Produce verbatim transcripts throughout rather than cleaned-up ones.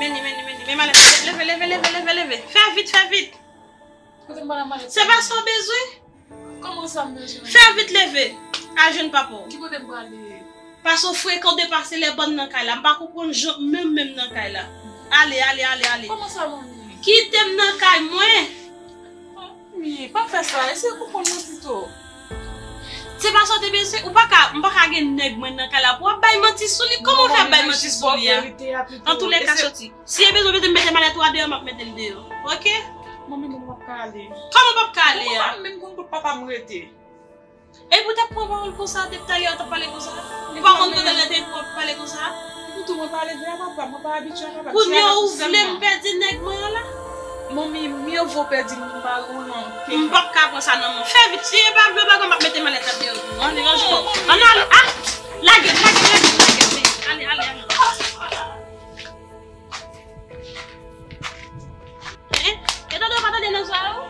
Men li, men li, men li, men malèt. Leve, leve, leve, leve, leve. Fè vit, fè vit. Kote m pral ak malèt? Se pa sa w bezwen? Kòman sa m bezwen? Fè vit leve. Al jwenn papa w. Ki kote m prale? Paske w frekan, w depase lè bann nan kay la. M pa konprann jan menm, menm nan kay la. Ale, ale, ale, ale. Kòman sa, manmi? Kite m nan kay mwen. Manmi, pa fè sa. Eseye konprann mwen pito. Se pa sa w te bezwen. Ou pa ka, m pa ka gen nèg mwen nan kay la pou w ap bay manti sou li. Kòman w fè ap bay manti sou li a? Antoulèka, soti. Si e bezwen mete m mete malèt ou a deyò, m ap mete l deyò. Oke? Manmi, non, m p ap ka ale. Kòman w p ap ka ale a? Mwen pa menm konn kot papa m rete. Epi w t ap pran pawòl konsa, depi talè a w t ap pale konsa? Ou pa konn kote l rete pou w ap pale konsa? Epi tou, mwen pa leve a papa, mwen pa abitye a papa. Kounye a ou vle m pèdi nèg mwen an la? Manmi, mye vo pèdi mari w lan ke... M p ap ka pran sa nan men w. Fè vit, si e pa vle bagay, m ap mete malèt la deyò pou ou. Ann, ranje kò w. Ann ale. Ah! Lage, lage, lage, lage. Ale, ale, ale. Hein? E tande w pa tande nan zòrèy ou?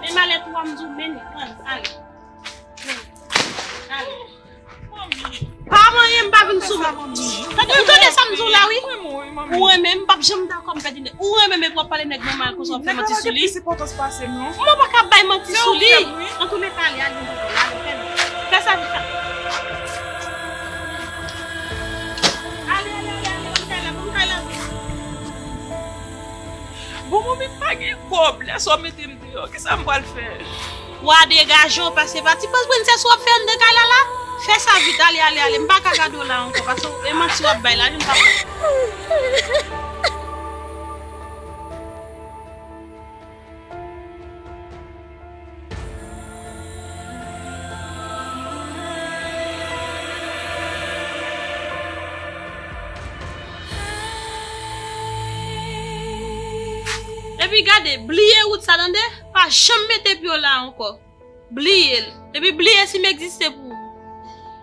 Men malèt ou a m di w, men li, pran l, ale. Men li, ale. Pa manyen m pa vin sou mwen. Tande, ou tande sa m di w la, wi? Ou renmen m, m p ap janm dakò m pèdi nèg. Ou renmen m epi w ap pale nèg mwen mal konsa, w ap fè manti sou li. Nèg la pa gen plis enpòtans pase m, non. Mwen pa ka bay manti sou li. Antoulèka, ale, ale, ale, fè sa vit. Ale, ale, ale, ale, ban m kay la, ban m kay la. Bon, manmi, m pa gen kòb. Lè sa w mete m deyò, kisa m pral fè? W a degaje w, pase pa ti pòz prensès w ap fè anndan kay la la. Fè sa vit, ale, ale, ale. M pa ka gade w la ankò, paske e manti w ap bay la, wi, m pa. Epi gade, bliye wout sa, tande? Pa janm mete pye w la ankò. Bliye l. Epi bliye si m egziste pou ou.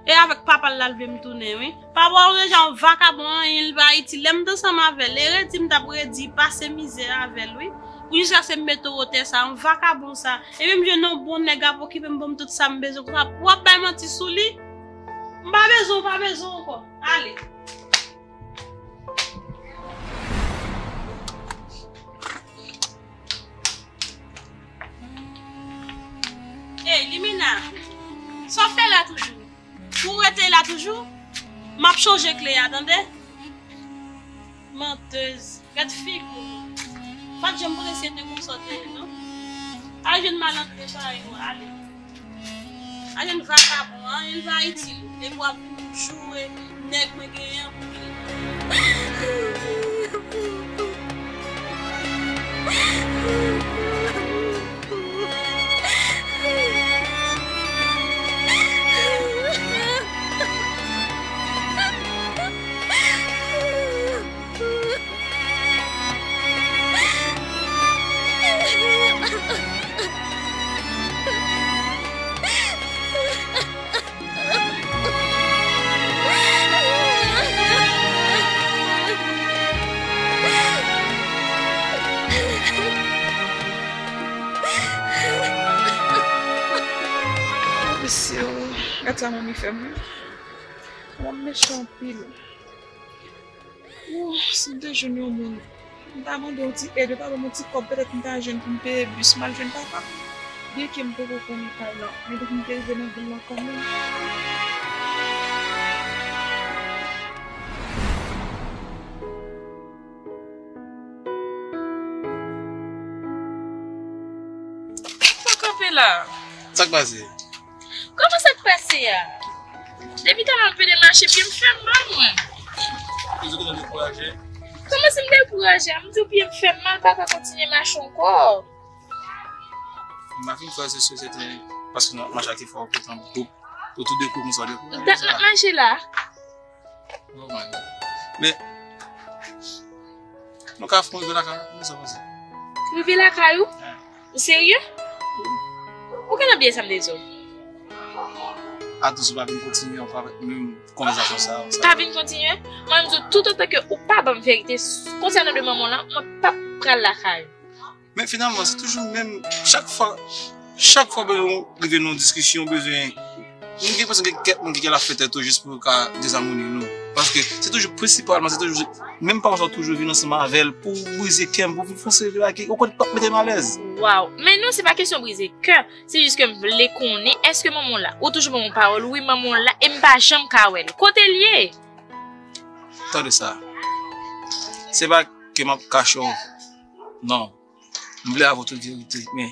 E avèk papa l la l vle m tounen, wi. Papa w deja yon vakabon, anyen l pa itil. Lè m t ansanm avè l, e redi m t ap redi, pase mizè avè l, wi. Pou jiskaske m mete w otè sa, yon vakabon sa. Epi m jwenn yon bon nèg ap okipe m, ban m tout sa m bezwen konsa. W ap bay manti sou li? M pa bezwen w, pa bezwen w ankò. Ale. Ey, Limena, sa w fè la toujou? Ou rete la toujou? M ap chanje kle a, tande? Mantèz. Gad figi w. Pa t janm panse se te konsa w te ye, non. Al jwenn malandren parèy ou, ale. Al jwenn vakabon, anyen l pa itil. Epi w ap vin joure nèg mwen genyen an pou li. Mesye o, gad sa manmi fè m. Manmi mechan anpil. Ooh, si m te jwenn yon moun, m ta mande yon ti èd, yo ta ban m yon ti kòb, petèt m ta jwenn pou m peye bis, m al jwenn papa m. Byenke m poko konnen kay lan, men depi m te rive nan vil lan kanmenm. Sa kanpe la? Sa k pase? Kòman sa k pase a? Depi talè m ap pede mache, pye m fè m mal, mwen. Ou di kòman dekouraje? Kòman si m dekouraje a? M di w pye m fè m mal, m pa ka kontinye mache ankò. M pa fin kwè se, se, se te paske nan mache a ki fè w pran bouk, ou tou dekou konsa w dekouraje. M t ap mache la. Nòmal. Men, nou ka fè yon rive lakay ou, kòman sa pase? Rive lakay ou? Ou serye? Ou gentan bliye sa m te di w? Atousi w pa vin kontinye ankò avèk menm konvèsasyon sa a. M pa vin kontinye? Mwen, m di w, toutotan ke ou pa ban m verite konsènan de manman w lan, mwen p ap pral lakay ou. Men finalman, se toujou menm, chak fwa, chak fwa bezwen rive nan yon diskisyon, bezwen, m gen enpresyon gen kèk moun ki genlè ap fè tèt yo jis pou yo ka dezamoni nou. Paske se toujou prensipalman, se toujou, menm paran sa w toujou vin ansanm avè l pou w brize kè m, pou w vin fè yon seri de bagay ki, ou konn, k ap mete m alèz. Waw. Men non, se pa kesyon brize kè. Se jis ke m vle konnen, èske manman w la? Ou toujou ban mwen pawòl, wi, manman w la, e m pa janm ka wè l. Kote l ye? Tande sa. Se pa ke m ap kache w. Non. M vle avè w tout verite, men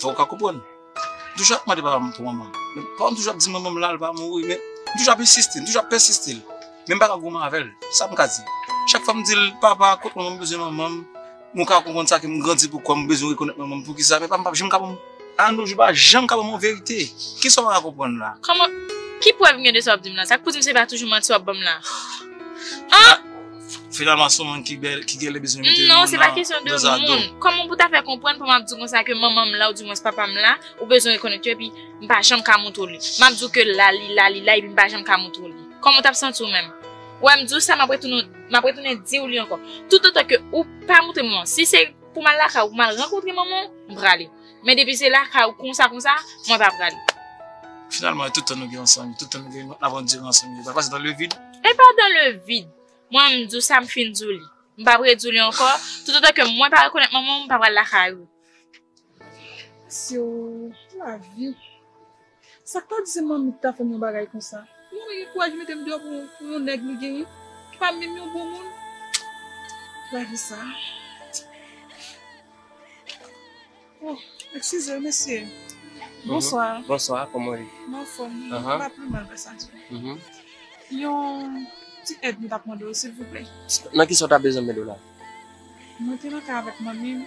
fò w ka konprann. M toujou ap mande papa m pou manman m. Men papa m toujou ap di manman m la, l pa mouri, men m toujou ap ensiste, m toujou ap pèsiste l. Men m pa ka goumen avè l. Sa m ka di? Chak fwa m di l, "Papa, kot manman m, m bezwen manman m." M ka konprann sa ke m grandi pou kò m, m bezwen rekonèt manman m. Poukisa? Men papa m p ap janm ka ban m, a no jou, pa janm ka ban m yon verite. Kisa w pa ka konprann la? Kòman? Ki prèv m gen de sa w ap di m la? Sa k pou di m se pa toujou manti w ap ban m la? An! Finalman, se yon moun ki bèl, ki genlè bezwen mete moun nan dozado. Non, se pa kesyon de moun. Kòman pou ta fè konprann pou m ap di w konsa ke manman m la, oudimwens papa m la, ou bezwen rekonèt yo, epi m pa janm ka montre w li? M ap di w ke la, li la, li la, epi m pa janm ka montre w li. Kòman w t ap santi w menm? Wè, m di w sa, m ap retounen, m ap retounen di w li ankò. Toutotan ke ou pa montre m manman, si se pou m al lakay ou, pou m al rankontre manman w, m prale. Men depi se lakay ou konsa, konsa, mwen pa prale. Finalman, e tout tan nou gen ansanm, tout tan nou gen, n ap andire ansanm, e pa pase dans le vide. E pa dans le vide. Mwen, m di w sa, m fin di w li. M p ap redi w li ankò. Toutotan ke mwen pa rekonèt manman w, m pa pral lakay ou. Mesye o, lavi. Sa k ta di se manmi ki ta fè m yon bagay konsa? Yon moun gen kouraj mete m deyò pou, pou yon nèg li genyen, ki pa menm yon bon moun. Lavi sa. Oh, eskize, mesye. Mhm. Bonswa. Bonswa, kòman w ye? Mwen anfòm, wi. Ahan. Pa pi mal, pèsonèl. Mhm. Yon ti èd mwen t ap mande w, silvouplè. Nan kisa w ta bezwen m ede w la? Mwen te nan kay avèk manmi m,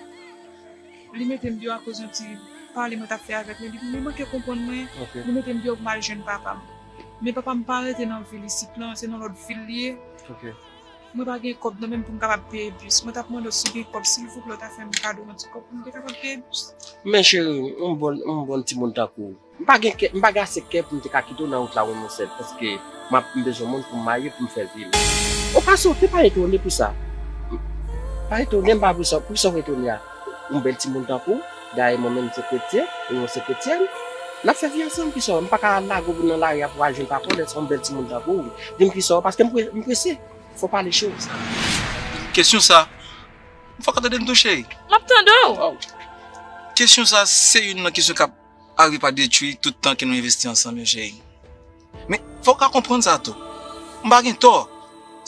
li mete m deyò akoz yon ti pale mwen t ap fè avèk li. Li, li manke konprann mwen, ok, li mete m deyò pou m al jwenn papa m. Men papa m pa rete nan vil isit lan, se nan lòt vil li ye. Ok. Mwen pa gen kòb nan men m pou m kapab peye bis. Mwen t ap mande w si w gen kòb, silvouplè, w ta fè m kado yon ti kòb pou m te kapab peye bis. Men cheri, yon bon, yon bon timoun tankou w. M pa gen kè, m pa gen ase kè pou m te ka kite w nan wout la, wi, monchè, paske m ap, m bezwen moun pou m marye, pou m fè vi m. Ou pa sote, pa etone pou sa. Pa etone, m pa pou sa, pou sa w etone a. Yon bèl timoun tankou w, dayè mwen menm se kretyen, ou mwen se kretyèn. N ap fè vi ansanm, kisa w, m pa ka lage w nan lari a pou w al jwenn papa w, lè se yon bèl timoun tankou w. Di m kisa w, paske m pre-, m prese. Fò pale cho. Kesyon sa, fò w ka tande m tou, cheri. M ap tande w. Waw. Kesyon sa, se youn nan kesyon k ap arive pa detwi tout tan ke nou envesti ansanm yo, cheri. Men, fò w ka konprann sa tou. M pa gen tò.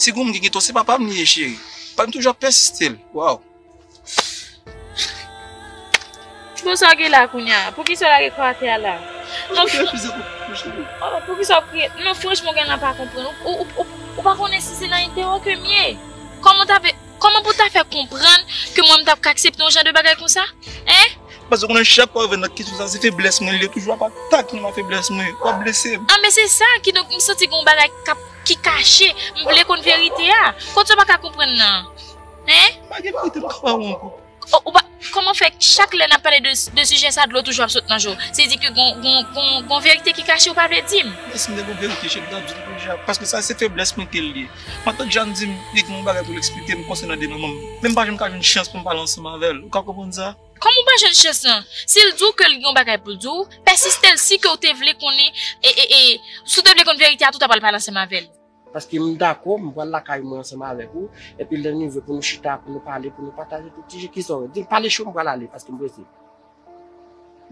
Si gen moun ki gen tò, se papa m li ye, cheri. Papa m toujou ap pèsiste l. Waw. Bon, sa w gen la kounye a? Poukisa w lage kò atè a la? Non, fran-, oh, poukisa w ap kriye? Non, franchman, w gen la pa konprann. Ou, ou, ou, ou pa konnen si se nan enterè w ke m ye. Kòman w ta fè, kòman pou w ta fè konprann ke mwen m t ap ka aksepte yon jan de bagay konsa? Hein? Paske w konnen chak fwa w rive nan kesyon sa, se feblès mwen li ye, toujou ap atake m nan feblès mwen, w ap blese m. Ah, men se sa, kidonk m santi gen yon bagay k ap, ki kache, m vle konn verite a. Kote w pa ka konprann nan? Hein? Pa gen verite m ka ba w ankò. O, ou pa, kòman fè chak lè n ap pale de, de sijè sa, dlo toujou ap sot nan je w? Se di ke gon, gon, gon, gon verite ki kache ou pa vle di m? Men si m te gon verite, cheri, m t ap di w deja. Paske sa se feblès mwen ke l ye. Matant Jàn di m, li gen yon bagay pou l eksplike m konsènan de manman m. Men m pa janm ka jwenn chans pou m pale ansanm avè l. Ou ka konprann sa? Kòman w pa jwenn chans lan? Si l di w ke l gen yon bagay pou l di w, pèsiste l, si ke w te vle konnen, e, e, e, si w te vle konn verite a tou, w ta pral pale ansanm avè l. Paske m dakò, m pral lakay mwen ansanm avèk ou, epi lè n rive pou nou chita, pou nou pale, pou nou pataje tout ti je, kisa w di m, pale cho, m pral ale, paske m prese.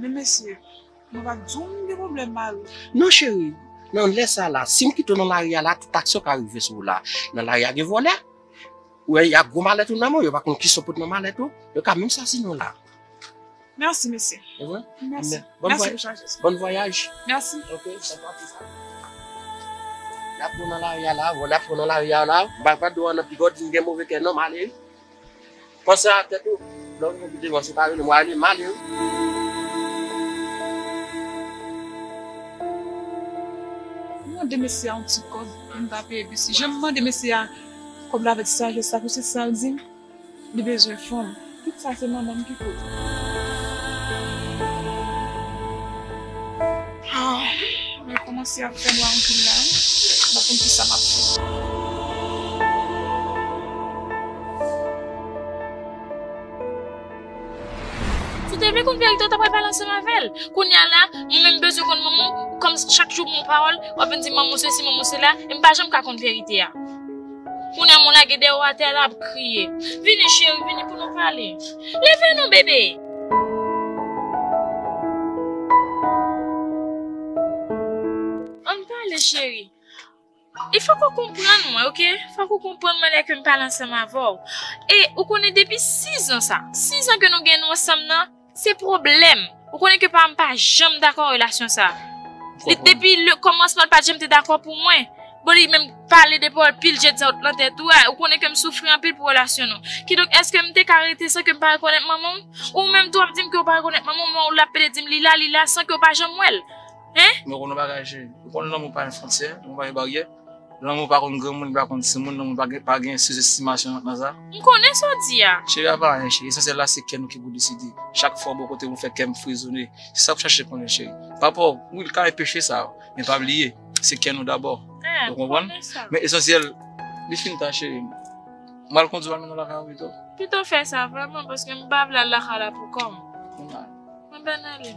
Men mesye, mwen pa t di w m gen pwoblèm mari. Non, cheri, nan lè sa la, si m kite w nan lari a la, tout aksyon ka rive sou ou la. Nan lari a gen vòlè. Ou wè, y a gwo malèt ou nan men w, yo pa konn kisa w pote nan malèt ou, yo ka menm sasinen w la. Mèsi, mesye. E vre? Mèsi. Mè-, bòn vway-, pou sajès. Bòn vwayaj. Mèsi. Ok, sa pa pou sa. Y ap pran nan lari a la, vòlè ap pran nan lari a la, m pa, pa dwe nan pigòd, m gen move kè non, m ale wi. Panse a tèt ou, lè w rive pi devan, se pa rele m, w ale, m ale wi. M mande mesye a yon ti kòb pou m ta peye bis. Jan m mande mesye a kòb la avèk ti sajès sa, pou se sa l di m. Li bezwen fanm. Tout sa se manman m ki koz. Ah, mwen kòmanse ap fè nwa anpil la. M pa konn kisa m ap fè. Ti Te vle konn verite, w ta pral pale ansanm avè l. Kounye a la, mwen menm bezwen konn manman w, kòm chak jou m yon pawòl, w ap vin di manman w sesi, manman w sela, e m pa janm ka konn verite a. Kounye a, mwen lage dèyè w atè la ap kriye. Vini, cheri, vini pou nou pale. Leve non, bebe. Ann pale, cheri. E fòk ou konprann mwen, oke? Fòk ou konprann mwen lè ke m pale ansanm avè w. E ou konnen depi sizan sa, sizan ke nou gen nou ansanm nan, se pwoblèm. Ou konnen ke pa m pa janm dakò relasyon sa. Li, depi le kòmansman, l pa t janm te dakò pou mwen. Bon, li menm pale de pawòl pil, je di sa nan tèt ou a. Ou konnen ke m soufri anpil pou relasyon nou. Kidonk, èske m te ka rete san ke m pa rekonèt manman m? Ou menm tou ap di m ke w pa rekonèt manman w, men w l ap pede di m li la, li la, san ke w pa janm wè l. Hein? Men w konn yon bagay, cheri. Ou konn lanmou pa gen fwontyè, lanmou pa gen baryè. Lanmou pa konn granmoun, li pa konn timoun, lanmou pa gen, pa gen sizestimasyon nan sa. M konnen sa w di a. Cheri, a pa anyen, cheri. Esansyèl la, se kè nou ki pou deside. Chak fwa w bò kote m, ou fè kè m frezone. Se sa w ap chache konnen, cheri. Papa w, wi, l ka gen peche sa, men pa bliye, se kè nou dabò. Eh, ou konprann? M konnen sa. Men esansyèl, li fin ta, cheri. M al kondui w al mennen w lakay ou pito. Pito fè sa vrèman, paske m pa vle al lakay la pou kò m. Mwen pa nan li.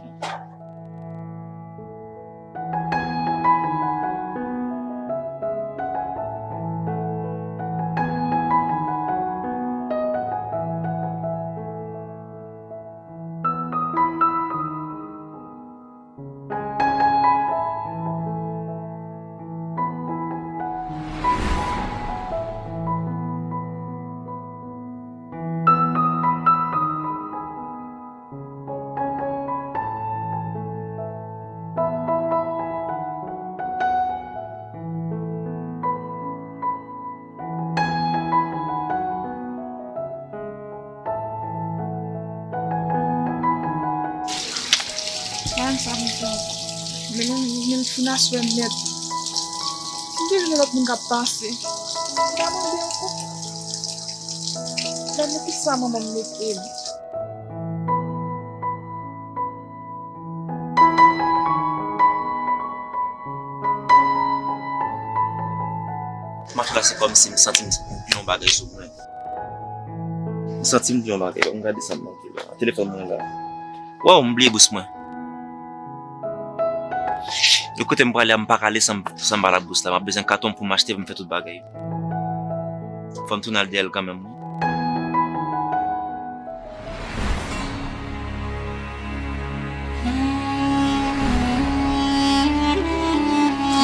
Mwen sa m pran. Men nou, men fin aswè nèt. M te jwenn lòt moun k ap pase. M pa mande ankò. Gad nan kisa manman m mete m. Mache la, se kòmsi m santi m gen yon bagay sou mwen. M santi m gen yon bagay, m gade sa m manke la. Telefòn mwen la. Waw, m bliye bous mwen. Yo, kote m prale a, m pa ka ale san, san m pa la bous la. M ap bezwen katon pou m achte, pou m fè tout bagay. Fò m tounen al dèyè l kanmenm, wi.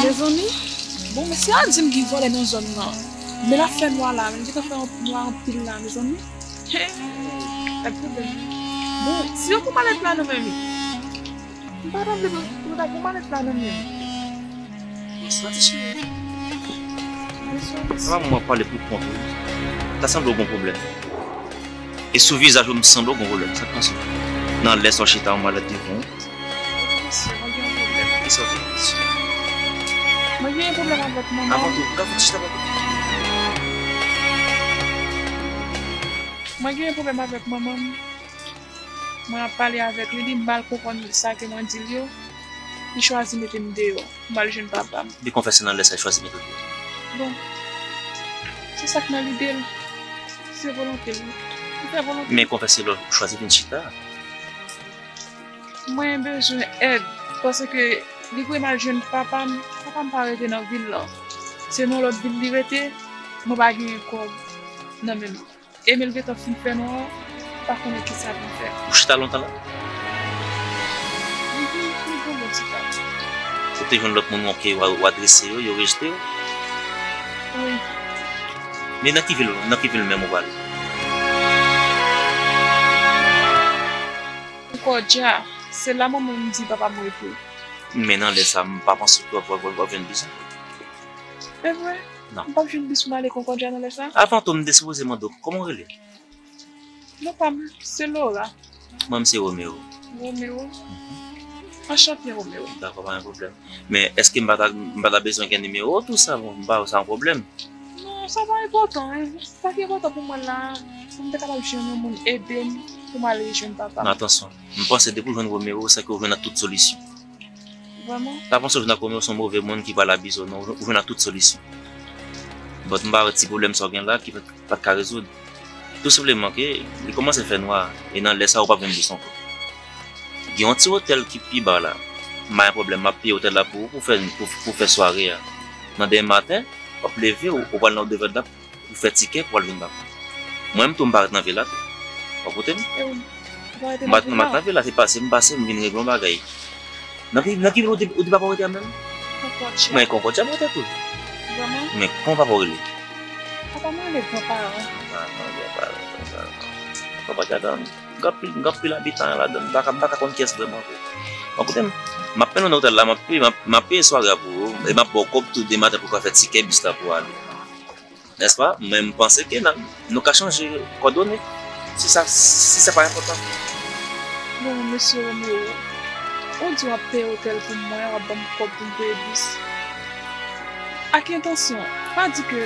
Mezanmi, bon, mesye a di m gen vòlè nan zòn nan. Men l ap fè nwa la, men li gentan fè nwa anpil la, mezanmi. He, pa t pwoblèm. Bon, si yo pran malèt la nan men m, m pa t vle pou yo ta pran malèt la nan men m. Bonswa, ti cheri. Bonswa, mesye. Papa, mwen pale pou kont ou. Ta sanble w gon pwoblèm. E sou vizaj ou, m sanble w gon pwoblèm. Sa k pase? Nan lè sa w chita yon malèt devan w. Mesye, mwen gen yon pwoblèm. Kisa w gen, mesye? Mwen gen yon pwoblèm avèk manman m. Avan tou, gade chita pa. Mwen gen yon pwoblèm avèk manman m. Mwen ap pale avèk li, li mal konprann sa ke mwen di l yo. Li chwazi mete m deyò. M al jwenn papa m. Li konfèse nan lè sa, li chwazi mete w deyò. Bon, se sa k nan lide l. Se volonte l. Li fè volonte l. Men konfèse lè w chwazi vin chita. Mwen bezwen èd, paske li voye m al jwenn papa m. Papa m pa rete nan vil lan. Se nan lòt vil li rete, mwen pa genyen kòb nan men m. E men l gentan fin fè nwa, m pa konnen kisa pou m fè. Ou chita lontan la? Wi, wi, wi, bon, bon, ti pa. Ou te jwenn lòt moun ke w, w adrese yo, yo rejte w? Wi. Men nan ki vil, nan ki vil menm ou prale? Konkòdya, se la manman m di papa m rete. Men nan lè sa, m pa panse ke w ap, w ap, w ap jwenn bizin. E vre? Non. M p ap jwenn bis pou m ale Konkòdya nan lè sa? Avan tou, m te sipoze mande w, kòman w rele? Non pa m, se Laura. Mwen, m se Romeo. Romeo? Mhm. Anchante, Romeo. Dakò, pa gen pwoblèm. Men, èske m pa ta, m pa ta bezwen gen nimewo w tou sa, bon, m pa wè sa yon pwoblèm. Non, sa pa enpòtan, hein. Sa ki enpòtan pou mwen la, pou m te kapab jwenn yon moun ede m, pou m ale jwenn papa m. Men atansyon, m panse depi w jwenn Romeo, se ke w jwenn ak tout solisyon. Vrèman? Ta panse w jwenn ak Romeo se yon move moun ki pral abize w, non, ou jwenn ak tout solisyon. But m pa wè ti pwoblèm sa w gen la ki pa t, pa t ka rezoud. Tou senpleman ke li kòmanse fè nwa, e nan lè sa ou p ap jwenn bis ankò. Gen yon ti otèl ki pi ba la. M pa gen pwoblèm, m ap peye otèl la pou ou, pou fè, pou, pou fè sware a. Nan demen maten, w ap leve, ou, ou pral nan Odevelop la pou fè tikè pou w al jwenn papa. Mwen menm tou, m pa ret nan vil la tou. W ap koute m? E ou, ou pa rete M nan pa, vil m pa la? Ret nan vil la, se pase, m pase, m vin regle yon bagay. Nan ki, nan ki vil ou te, ou te pa rete a menm? Konkòdya. Men Konkòdya m rete tou. Vrèman? Men kòman papa w rele? Papa mwen rele Granparan. Granparan, Granparan, Granparan. Konkòdya, m gen anpil, m gen anpil abitan ladan, m pa ka, m pa ka konn kiyès vrèman vre. Bon, koute m, m ap mennen w nan otèl la, m ap peye, m ap, m ap peye sware a pou ou, e m ap ba w kòb tou demen maten pou w ka fè tikè bis la pou w ale. Nèspa? Men m panse ke n a, nou ka chanje kòdone, si sa, si sa pa enpòtan. Bon, mesye Romeo, ou di w ap peye otèl pou mwen, w ap ban m kòb pou m peye bis. Ak entansyon, pa di ke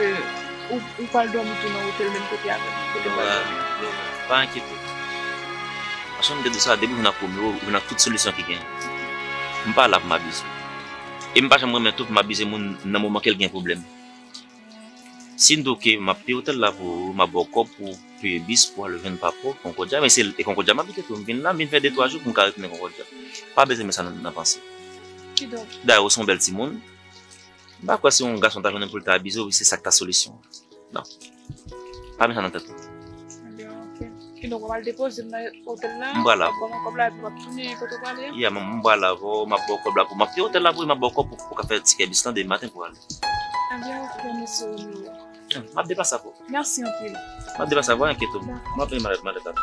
ou, ou pral dòmi tou nan otèl menm kote avè m, kote m pral dòmi an. Non, non, non, pa enkyete. Paske m te di sa, depi w vin ak Romeo, ou vin ak tout solisyon ki genyen. M pa la pou m abize w. E m pa janm renmen tou pou m abize moun nan moman ke l gen pwoblèm. Si n di w ke m ap peye otèl la pou ou, m ap ba w kòb pou w peye bis pou w al jwenn papa w, Konkòdya, men se e Konkòdya m abite tou, m vin la, m vin fè de twa jou pou m ka retounen Konkòdya. Pa bezwen met sa nan, nan panse. Kidonk? Dayè, ou se yon bèl timoun. M pa kwè se yon gason ta jwenn pou l ta abize w, se sa k ta solisyon an. Non. Pa met sa nan tèt ou. Ebyen, ok. Kidonk, w ap al depoze m nan otèl la, M pral la. W ap ban mwen kòb la, epi w ap tounen kote w prale a? Ya, m, m pral la avè w, m ap ba w kòb la pou, m ap peye otèl la pou, m ap ba w kòb pou, pou w ka fè tikè bis lan demen maten pou w ale. Ebyen, ok, mesye Romeo. M ap deplase avè w. Mèsi anpil. M ap deplase avè w, enkyete w. Dakò. M ap peye malèt, malèt la.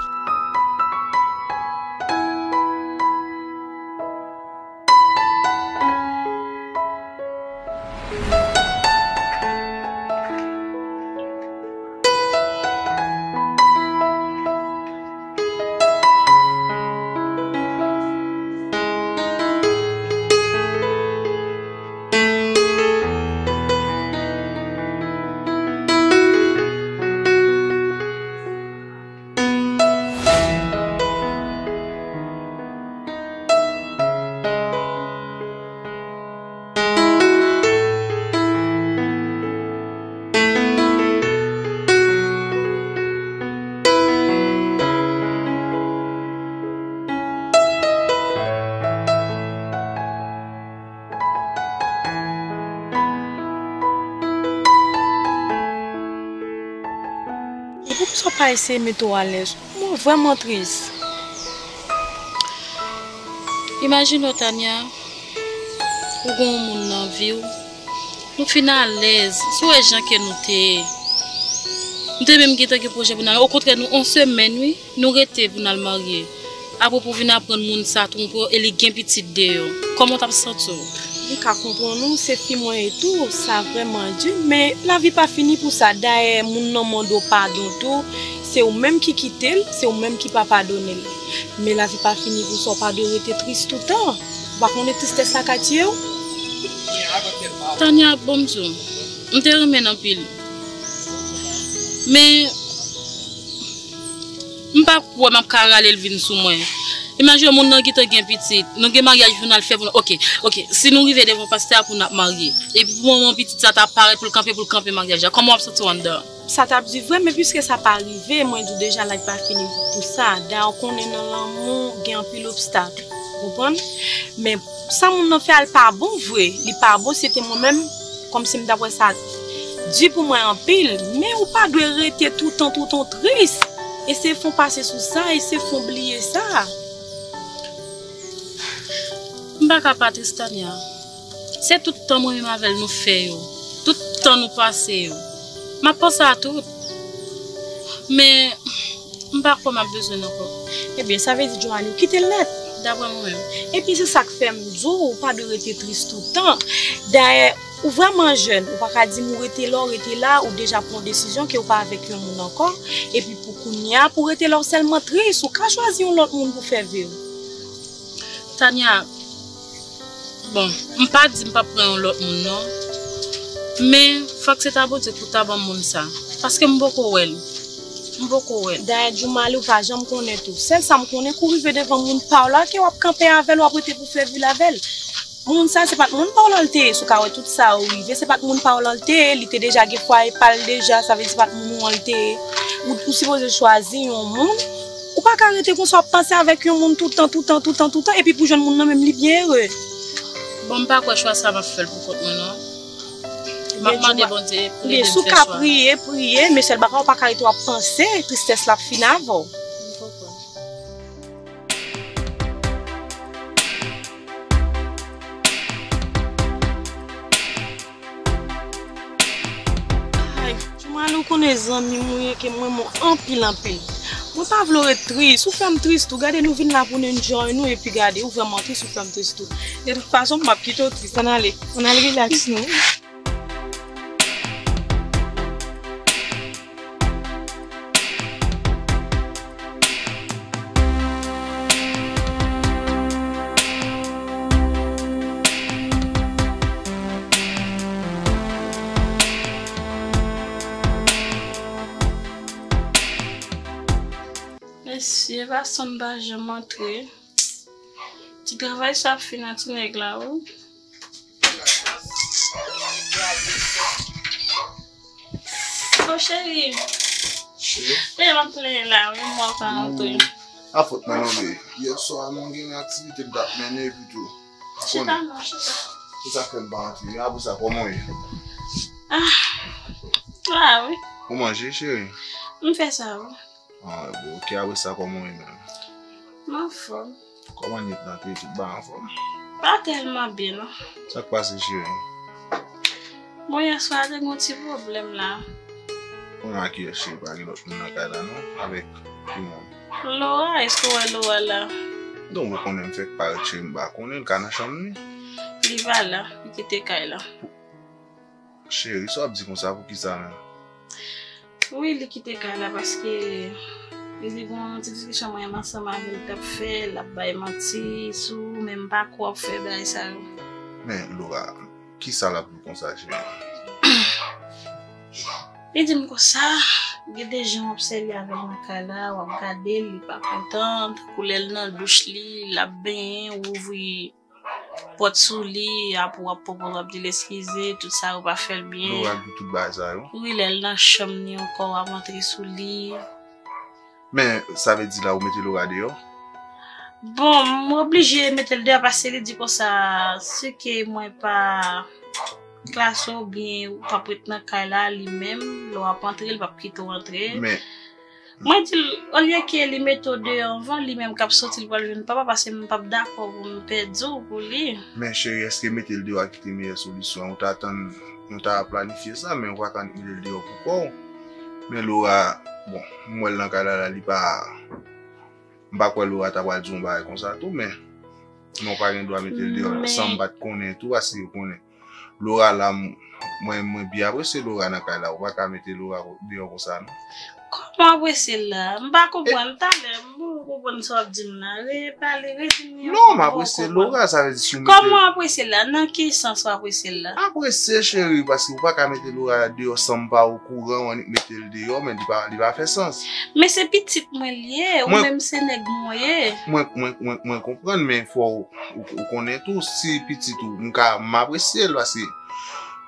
E poukisa w pa eseye mete w alèz? Mwen vrèman tris. Imajine w, Tania, ou gen yon moun nan vi w, nou fin alèz. Si w wè jan ke nou te ye, nou te menm gentan gen pwojè pou n al, okontrè, nou on semèn, wi. Nou rete pou n al marye. Apre pou w vin aprann moun sa twonpe w e li gen pitit deyò. Kòman w t ap santi w? M ka konprann ou, se fi mwen e tou, sa vrèman di, men lavi pa fini pou sa. Dayè, moun nan mande w padon tou, se ou menm ki kite l, se ou menm ki pa padone l. Men lavi pa fini pou sa, w pa dwe rete tris toutan. Ou pa konnen tristès la ka tiye w? Tania, bon m di w, m te renmen l anpil. Men, M pa kwè m ap ka rale l vin sou mwen. Imajine w, moun nan gentan gen pitit, nou gen maryaj pou n al fè pou nou. Oke, oke, si nou rive devan pastè a pou n ap marye, epi pou moman pitit sa ta parèt pou l kanpe, pou l kanpe maryaj la, kòman w ap santi w anndan? Sa t ap di vre, men piske sa pa rive, mwen di w deja, lavi pa fini pou sa. Dayè, w konnen nan lanmou, gen anpil obstak. Ou konprann? Men sa moun nan fè a, l pa bon vre. Li pa bon, se te mwen menm, kòmsi m t ap wè sa di pou mwen anpil. Men ou pa dwe rete toutan, toutan tris. Eseye fè yon pase sou sa, eseye fè yon bliye sa. M pa ka pa tris, Tania. Se tout tan mwen menm avè l nou fè yo. Tout tan nou pase yo. M ap panse a tout. Men, m pa kwè m ap bezwen l ankò. Ebyen, sa vle di, Joanie, ou kite l nèt? Daprè mwen menm. Ebyen, se sa k fè m di w, ou pa dwe rete tris toutan. Dayè, ou vrèman jèn, ou pa ka di m ou rete la, ou rete la, ou deja pran yon desizyon ke ou pa avèk yon moun ankò. Epi pou kounye a, pou rete la, ou sèlman tris, ou ka chwazi yon lòt moun pou fè vi w. Tania, bon, m pa di m p ap pran yon lòt moun non. Men, fòk se ta Bondye pou ta ban m moun sa. Paske m poko wè l. M poko wè l. Dayè, Djoumaly, ou pa janm konnen tou. Sèl sa m konnen, kou rive devan moun pa w la, ke w ap kanpe avè l, w ap rete pou fè vi l avè l. Moun sa, se pa t moun pa w lan l te ye. Si w ka wè tout sa yo rive, se pa t moun pa w lan l te ye. Li te deja gen fwaye pa l deja, sa vle di se pa t moun ou an l te ye. Ou, ou sipoze chwazi yon moun Ou pa ka rete konsa, w ap panse avèk yon moun toutan, toutan, toutan, toutan, epi pou jwenn moun nan menm, li byen ere. Bon, m pa kwè chwa sa m ap fè l pou kont mwen, non. M ap mande Bondye pou l ede m fè chwa. Si w ka priye, priye, men sèl bagay, ou pa ka rete w ap panse, tristès la ap fini avè w. M konprann. Ay, Djoumaly, ou konnen zanmi m ou ye, ke m renmen w anpil, anpil. Mwen pa vle w ret tris, ou fè m tris tou. Gade, nou vin la pou n enjoy nou, epi gade, ou vrèman tris, ou fè m tris tou. De tout fason, m p ap kite w tris. Ann ale, ann al relax nou. Mesye, pa sanm pa janm antre. Ti travay sa ap fini ak ti nèg la, wi. Bon, cheri. Cheri. Lè m ap plenyen la, wi, m wè w pa antre. A fòt mwen non, bebe. Yè swa, mwen gen aktivite m t ap mennen, epi tou. Chita non, chita. Se sa k fè m pa antre. Apre sa, kòman w ye? Ah, sa wi. Ou manje, cheri? M fè sa, wi. Ah, bon, ok, apre sa, kòman w ye menm? M anfòm. Kòman nèt lan te ye, tout bagay anfòm? Pa tèlman byen, non. Sa k pase, cheri? Bon, yè swa, te gen yon ti pwoblèm la. Ou nan ak kiyès, cheri? Pa gen lòt moun nan kay la, non? Avèk ki moun? Laura, èske w wè Laura la? Non, ou konnen m fèk parèt, cheri, m pa konnen, l ka nan chanm li. Li pa la, li kite kay la. Cheri, sa w ap di konsa, poukisa menm? Wi, li kite kay la paske li te gen yon ti diskisyon mwen menm ansanm avè l t ap fè, l ap bay manti sou ou, men m pa kwè w ap fè bagay sa yo. Men, Laura, kisa l ap di w konsa, cheri? Li di m konsa, gen de jan w ap sèvi avè l nan kay la, w ap gade l, li pa kontan, tankou lè l nan douch li, l ap benyen, ou ouvri pòt sou li, apre w ap pran pòz w ap di l eskize, tout sa yo pa fè l byen. Laura di w tout bagay sa yo? Wi, lè l nan chanm li ankò, w ap antre sou li. Men, sa vle di la, ou mete Laura deyò? Bon, m oblije mete l deyò paske li di konsa, si ke mwen pa klase w byen, ou p ap ret nan kay la, li menm, lè w ap antre, li p ap kite w antre. Men, Mwen di l, olye ke li mete w deyò anvan, li menm k ap soti, li pral jwenn papa, paske m p ap dakò pou m pèdi w pou li. Men cheri, èske mete l deyò a ki te meyè solisyon an? Ou ta tann, nou ta planifye sa, men ou pa ka annik mete l deyò pou kò w. Men Laura, bon, m wè l nan kay la, la, li pa, m pa kwè Laura ta pral di yon bagay konsa tou, men, men ou pa gen dwa mete l deyò san m pa t konnen tou, paske ou konnen. Laura la, m-, mwen, mwen byen apresye Laura nan kay la. Ou pa ka mete Laura ko-, deyò konsa, non. Kòman apresye l la? M pa konprann. Talè, m poko konprann sa w ap di m la. Repale, redi m yon fwa m poko konprann. Non, m apresye Laura, sa vle di si w mete l. Kòman w apresye l la? Nan ki sans w apresye l la? Apresye, cheri, paske ou pa ka mete Laura deyò san m pa okouran, w annik mete l deyò, men li pa, li pa fè sans. Men se pitit mwen l ye, ou menm se nèg mwen w ye. Mwen, mwen, mwen, mwen konprann, men fò w Ou, ou konnen tou, si pitit ou, m ka, m apresye l, paske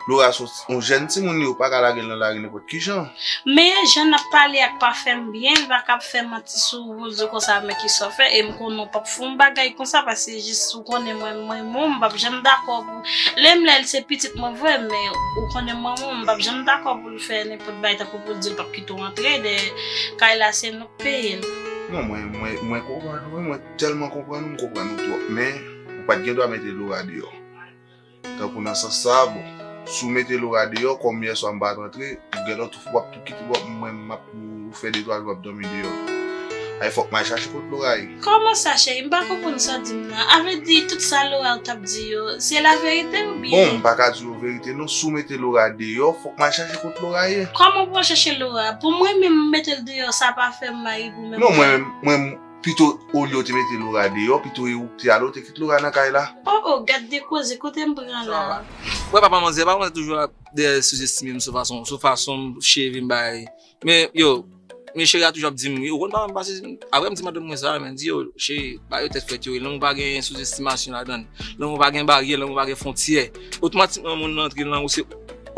Laura se yon jèn timoun, ou pa ka lage l nan lari nenpòt ki jan. Men jan n ap pale a k pa fè m byen, li pa ka ap fè manti sou ou pou l di konsa, men kisa w fè, e m konnen w p ap fè yon bagay konsa, paske jis ou konnen mwen, mwen, mwen, m p ap janm dakò pou, lè m lè l se pitit mwen vre, men ou konnen mwen, mwen, m p ap janm dakò pou l fè nenpòt bagay, tankou pou l di l p ap kite w antre, de kay la se nou k peye l. Non, mwen, mwen, mwen konprann ou, wi, mwen tèlman konprann ou, m konprann ou twòp, men ou pa t gen dwa mete Laura deyò. Tankou nan sans sa, bon, si w mete Laura deyò, kòm yè swa m pa t rantre, ou gen lòt w ap tou kite, w ap, mwen, m ap, ou fè de twa jou w ap dòmi deyò. Ay, fòk m al chache kot Laura ye. Kòman sa, cheri? M pa konprann sa w di m nan. A vle di, tout sa Laura t ap di yo, se laverite oubyen? Bon, m pa ka di w verite non, si w mete Laura deyò, fòk m al chache kot Laura ye. Kòman pou w al chache Laura? Pou mwen menm, m mete l deyò, sa pa fè m mal pou mwen. Non, mwen menm, mwen, Pito olye w te mete Laura deyò, pito e ou k te ale, w te kite Laura nan kay la. Oh, oh, gad de koze, kote m pran la? Wè, papa manzè, papa manzè toujou ap dèyè souzestime m sou fason, sou fason cheve m bay. Men, yo, men cheri a toujou ap di m, wi, ou konn papa m pase, apre m di madanm mwen sa, men di yo, cheri, ba yo tèt frèt yo, lanmou pa gen souzestimasyon ladan l. Lanmou pa gen baryè, lanmou pa gen fwontyè. Otomatikman, moun nan antre nan ou, se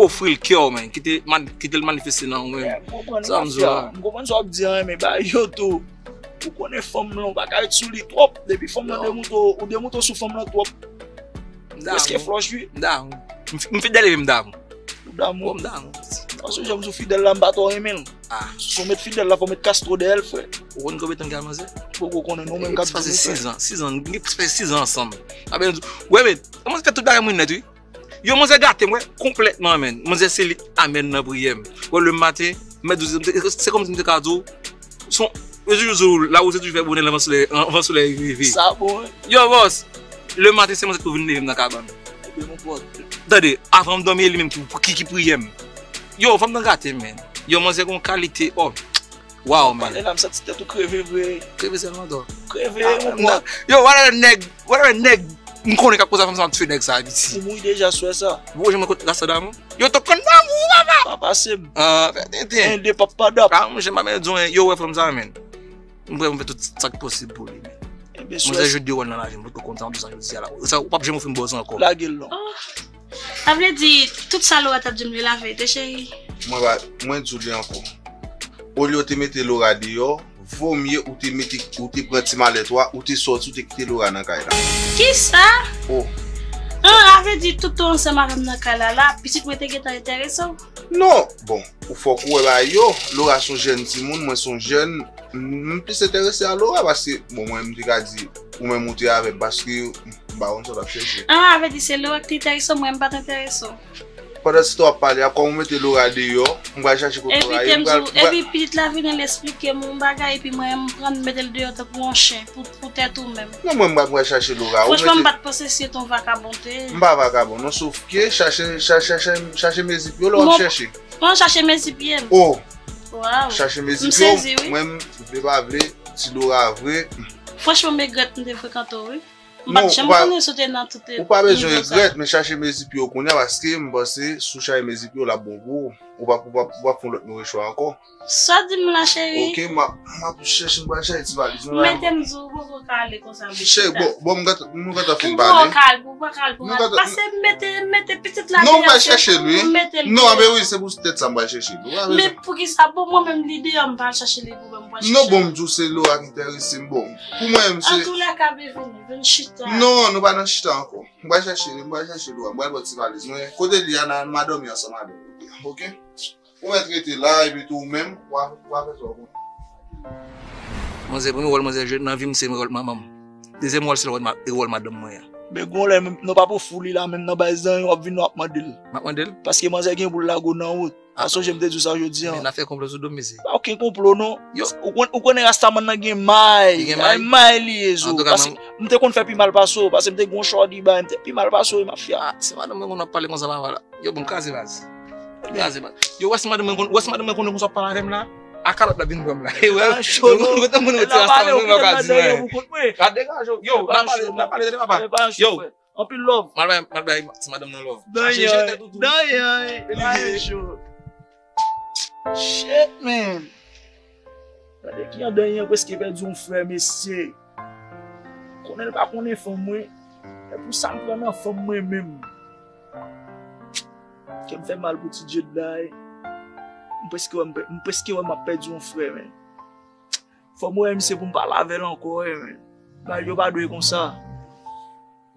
ofri l kè w, men, kite, kite l manifeste nan ou menm. Sa m di w la. M konprann sa w ap di an, men ba yo tou. Ou konnen fanm lan, ou pa ka ret sou li twòp. Depi fanm lan demoute w, ou demoute w sou fanm lan twòp. Ou prèske flòch, wi. M damou. M fi- m fidèl epi m damou. Ou damou. Bon, m damou. Paske jan m di w fidèl la, m pa twò renmen l. Ah. Si w met fidèl la, fò w met kastwo dèyè l, frè. Ou konn konbyen tan m gen ak manzè? Poko konnen non, menm k ap di nou, frè. Plis pase sizan. Sizan, gen plis pase sizan ansanm. Sa vle di, wè, men, manzè fè tout bagay mwen nèt, wi. Yo, manzè gate m, wè, konplètman, men. Manzè se li, amèn nan priyè m. Wè, le maten, mèt di w, se kòmsi m te ka di w, son, yo toujou di w, la ou se toujou fè bonè anvan solèy, anvan solèy rive. Sa bon, wi. Yo, bòs, le maten, se manzè ki pou vin leve m nan kabann. Ebyen, mon pòt. Tande, avan m dòmi, e li menm ki, ki, ki priye m. Yo, fanm nan gate m, men. Yo, manzè gon kalite, oh. Waw, men. Pale la, m santi tèt ou kreve vre. Kreve sèlman, dò. Kreve, mon pòt. Yo, whatever nèg, whatever nèg, m konnen k ap koze fanm sa, m tchwe nèg sa, piti. Ou mouri deja, swè sa. Ou janm kote rasta damou? Yo, t ap konn damou, papa. Pa pase m. Ah, fè tenten. En de pap pa dap. Ah, monchè, m pa menm di w, yo, wè fanm sa, men. M prè pou m fè tout sa k posib pou li, men. Ebyen, manzè jwe de wòl nan lavi m, ou konn sa, m di sa jodi a la. Sa, ou p ap janm ofri m bòz ankò. Lage l non. Oh. Sa vle di, tout sa Laura t ap di m yo laverite, cheri. Mwen pa, mwen di w li ankò. Olye w te mete Laura deyò, vomye ou te mete, ou te pran ti malèt ou a, ou te sòti, ou te kite Laura nan kay la. Kisa? Oh. Ah, sa vle di, tout ou ansanm avè m nan kay la, la, pitit mwen te gentan enterese w? Non, bon, ou fòk ou wè bagay yo. Laura se yon jèn timoun, mwen se yon jèn. M plis enterese a Laura paske, bon, mwen, m te ka di, ou menm ou te avè m paske m pa konn sa w t ap chèche. Ah, sa vle di se Laura ki te enterese w, mwen m pa t enterese w. Pandan se tan w ap pale a, kòm ou mete Laura deyò, m pral chache kote Laura ye, m pral, m pral. Epi pitit la vin, l esplike m yon bagay, epi mwen, m pran, m mete l deyò tankou yon chen, pou, pou tèt ou menm. Non, mwen, m pral, m pral chache Laura. Franchman, m pa t panse se t yon vakabon te ye. M pa vakabon, non, sof ke chache, chache, chache, chache mezi pye w lè w ap chèche. Mwen chache mezi pye m. Oh! Waw. Chache mezi pye w, mwen, m vle pa vle, ti Laura vre. Franchman, m regrèt m te frekante w, wi. M pa t janm konnen si w te nan tout. Ou pa bezwen regrèt, men chache mezi pye w kounye a, paske m panse si w chache mezi pye w, l ap bon pou ou. Ou p ap, ou p ap, ou p ap fè yon lòt move chwa ankò. Sa w di m la, cheri? Ok, m ap, m ap chèche, m pral chache ti valiz mwen la. Mete m di w, ou poko ka ale konsa, bebe. Cheri, bon, bon, m gentan, nou gentan fin pale. Ou poko ka ale, ou poko ka ale, pase mete, mete pitit la deyò, se pou mete l deyò. Non, m pral chèche l, wi. Non, anben wi, se pou tèt sa m pral chèche l. Men poukisa, bon, mwen menm li deyò, m pral chache li pou mwen, m pral chèche l. Non, bon, m di w se Laura ki enterese m, bon. Pou mwen menm, se. Antoulèka, bebe, vini, vin chita. Non, nou pa nan chita ankò. M pral chèche li, m pral chèche Laura, m pral ba w ti valiz mwen. Kote li a, n a, m a dòmi ansanm avè l, ok? Ou mèt rete la, epi tou ou menm, w a, w a fè sa w konnen. Manzè, premye wòl manzè jwe nan vi m se wòl manman m. Dezyèm wòl se wòl ma-, e wòl madanm mwen an. Men gon lè, menm, nou pa pou fou li la, menm nan bay zanmi, w ap vin, w ap mande l. M ap mande l? Paske manzè gen pou l lage w nan wout. A sonje m te di w sa jodi a. Men n ap fè konplo sou do m, mesye. Pa okenn konplo, non. Yo. Ou konn, ou konnen rastaman nan gen may. Li gen may? Ay, may li ye, zo. Antouka, paske m te konn fè pi mal pase w, paske m te gen yon chòdi bay, m te pi mal pase w, mafya. Ah, se madanm mwen konn ap pale konsa, papa la. Yo, bon, m kraze baz. Kraze baz. Yo, wè si madanm mwen konn, wè si madanm mwen konn konsa ap pale avè m la. A kalòt la vin pran m la. E wè, yo konn konn retire sa mwen pa ka di mwen. Gade degaje w. Yo, n a pale, n a pale tande papa. Yo. Anpil love. M al bay, m al bay ti madanm nan love. Danyan, danyan. Shit, man. Gade ki an danyan prèske pèdi yon frè, mesye. Konnen l pa konnen fanm mwen. E pou sa m pran nan fanm mwen menm. Kè m fè mal pou ti Djed la, e. M prèske wè, m prè-, m prèske wè m ap pèdi yon frè, men. Fò m wè misye pou m pale avè l ankò, e, men. Bagay yo pa dwe konsa.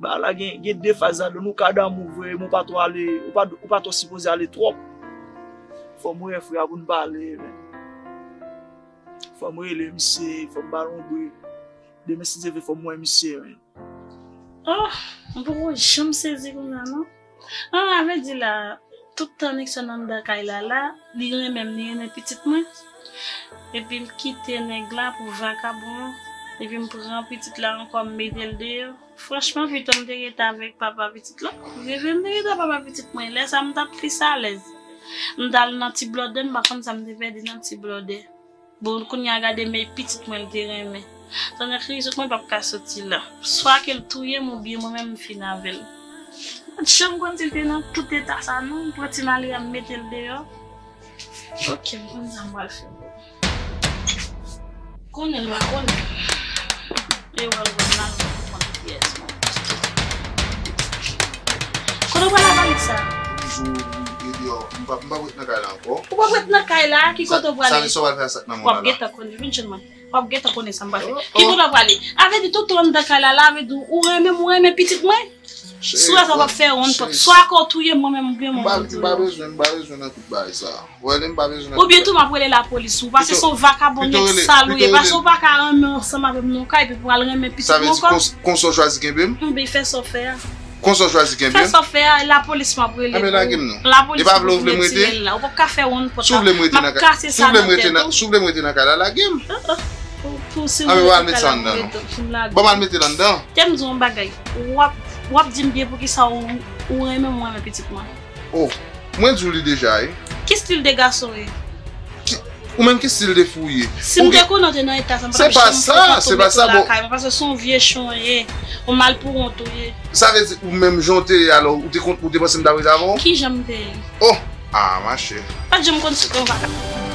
Bagay la gen, gen de faz ladan l, ou ka damou vre, men ou pa twò ale, ou pa, ou pa twò sipoze ale twòp. Fò m wè frè a pou n pale, men. Fò m rele misye, fò m ba l yon bri. Demen si Dye vle fò m wè misye, men. Oh, m poko janm sezi kounye a non. Ah, sa vle di la, tout tan Nixon anndan kay la, la, li renmen m, li renmen pitit mwen. Epi m kite nèg la pou vakabon an. Epi m pran pitit la ankò, m mete l deyò. Franchman, pito m te rete avèk papa pitit la. Reve m te rete ak papa pitit mwen. Lè sa a, m t ap plis alèz. M t al nan ti blòdè, m pa konn sa m te pèdi nan ti blòdè. Bon, kounye a gade men pitit mwen l te renmen. Tande krizo mwen p ap ka soti la. Swa ke l touye m oubyen mwen menm m fin avè l. M pa t janm konn si l te nan tout eta sa non. M pran ti mari a m mete l deyò. Ok, m konn sa m pral fè. Konnen l pa konnen. E w al wè l la, l konn pyès mwen. Kote w pral avè sa? Toujou rete deyò. M p ap, m p ap ret nan kay la ankò. Ou p ap ret nan kay la? Ki kote w prale? Sa, sa w al fè a sa k nan men w la? W ap gentan konnen. Vin jwenn mwen. W ap gentan konnen sa m pral fè. Ki kote w prale? A vle di tout tan anndan kay la, la vle di ou renmen m, ou renmen pitit mwen? Si w wè sa w ap fè yon pòt. Swa ke w touye m, mwen menm oubyen mwen menm touye w. M pa bezwen, m pa bezwen nan tout bagay sa. Ou wè, m pa bezwen nan tout bagay. Oubyen tou m ap rele lapolis. Ou pase se yon vakabon nèg sal ou ye. Pase ou pa ka renmen ansanm avè m nan kay epi pou al renmen pitit mwen ankò. Sa vle di konsa w chwazi kenbe m? Oubyen fè sa w fè a. Konsa w chwazi kenbe m? Fè sa w fè a, lapolis m ap rele pou ou. Lapolis pou vin retire l la. Ou p ap ka fè yon pòt la. M ap kase sa nan tèt ou. Si w vle m rete nan kay la, lage m. Pou si w rete nan kay la, pou rete, pou m lage w. Bon, m al mete l anndan. Tè m di w yon bagay. W ap, w ap di m byen poukisa ou, ou renmen m, ou renmen pitit mwen. Oh, mwen di w li deja, wi. Ki stil de gason w ye? Ou menm ki stil de fi w ye? Si m te konnen w te nan eta sa, m pa t ap janm frekante w mete w lakay mwen, paske se yon vye chen w ye, yon malpouwont ou ye. Sa vle di ou menm jan w te ye alò, ou te konn, ou te panse m t ap rete avè w? Ki jan m te ye? Oh, ah, machè. Pa t janm konn si w te yon vakabon.